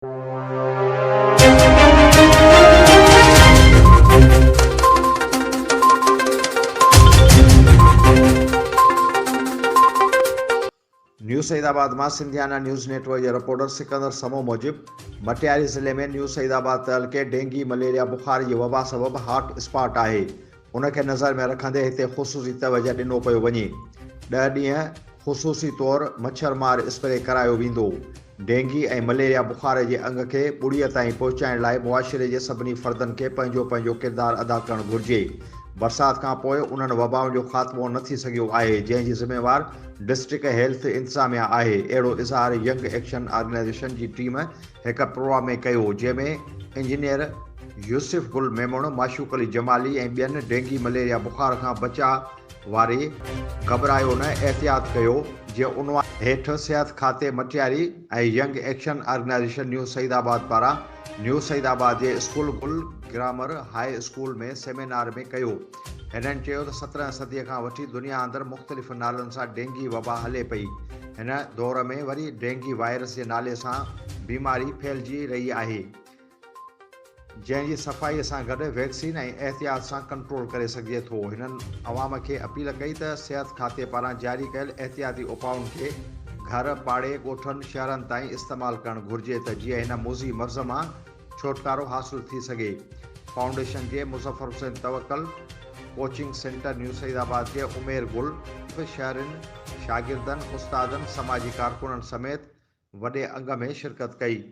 نيو سعيد آباد مان Sindhiana news net work جي رپورٽر سڪندر سمون موجب مٽياري ضلعي ۾ نيو سعيد آباد تعلقي ڊينگي مليريا بخار جي وبا سبب هاٽ اسپاٽ آهي ان کي نظر ۾ رکندي هتي خصوصي توجهه ڏنو پيو وڃي ڏهه ڏينهن خصوصي طور مڇر مار اسپري ڪرايو ويندو ڊينگي ۽ مليريا بخار جي انگ کي ٻڙيء تائين پهچائڻ لاء معاشري جي سڀني فردن کي پنهنجو پنهنجو ڪردار ادا ڪرڻ گهرجي. برسات کان پوء انهن وبائن جو خاتمو نه ٿي سگهيو آهي، جنهن جي ذميوار ڊسٽرڪٽ هيلٿ انتظاميا آهي. اهڙو اظهار ينگ ايڪشن آرگنائيزيشن جي ٽيم هڪ پروگرام ۾ ڪيو، جنهن ۾ انجنيئر يوسف گل ميمڻ، معشوق علي جمالي ۽ ٻين ڊينگي مليريا بخار کان بچاء واري گهٻرايو نه احتياط ڪيو جي عنوان هيٺ صحت کاتي Matiari ۽ young action organisation new Saeedabad پاران نيو سعيد آباد جي school Gul grammar high school ۾ seminar ۾ ڪيو. هنن چيو ته 17 صدي کان وٺي دنيا اندر مختلف نالن سان ڊينگي وبا هلي پئي هن دور ۾ وري ڊينگي وائرس جي نالي سان بيماري ڦهلجي رهي آهي. جنهن جي صفائي سان گڏ ويڪسين ۽ احتياط سان ڪنٽرول ڪري سگهجي ٿو. هنن عوام کي اپيل ڪئي ته صحت کاتي پاران جاري ڪيل احتياطي اپائن کي گهر، پاڙي، ڳوٺن، شهرن تائين استعمال ڪرڻ گهرجي ته جيئن هن موذي مرض مان ڇوٽڪارو حاصل ٿي سگهي. فائونڊيشن جي Muzaffar Hussain Tawakkul, coaching centre new Saeedabad جي عمير گل، شهرين، شاگردن، استادن، سماجي ڪارڪنن سميت وڏي انگ ۾ شرڪت ڪئي.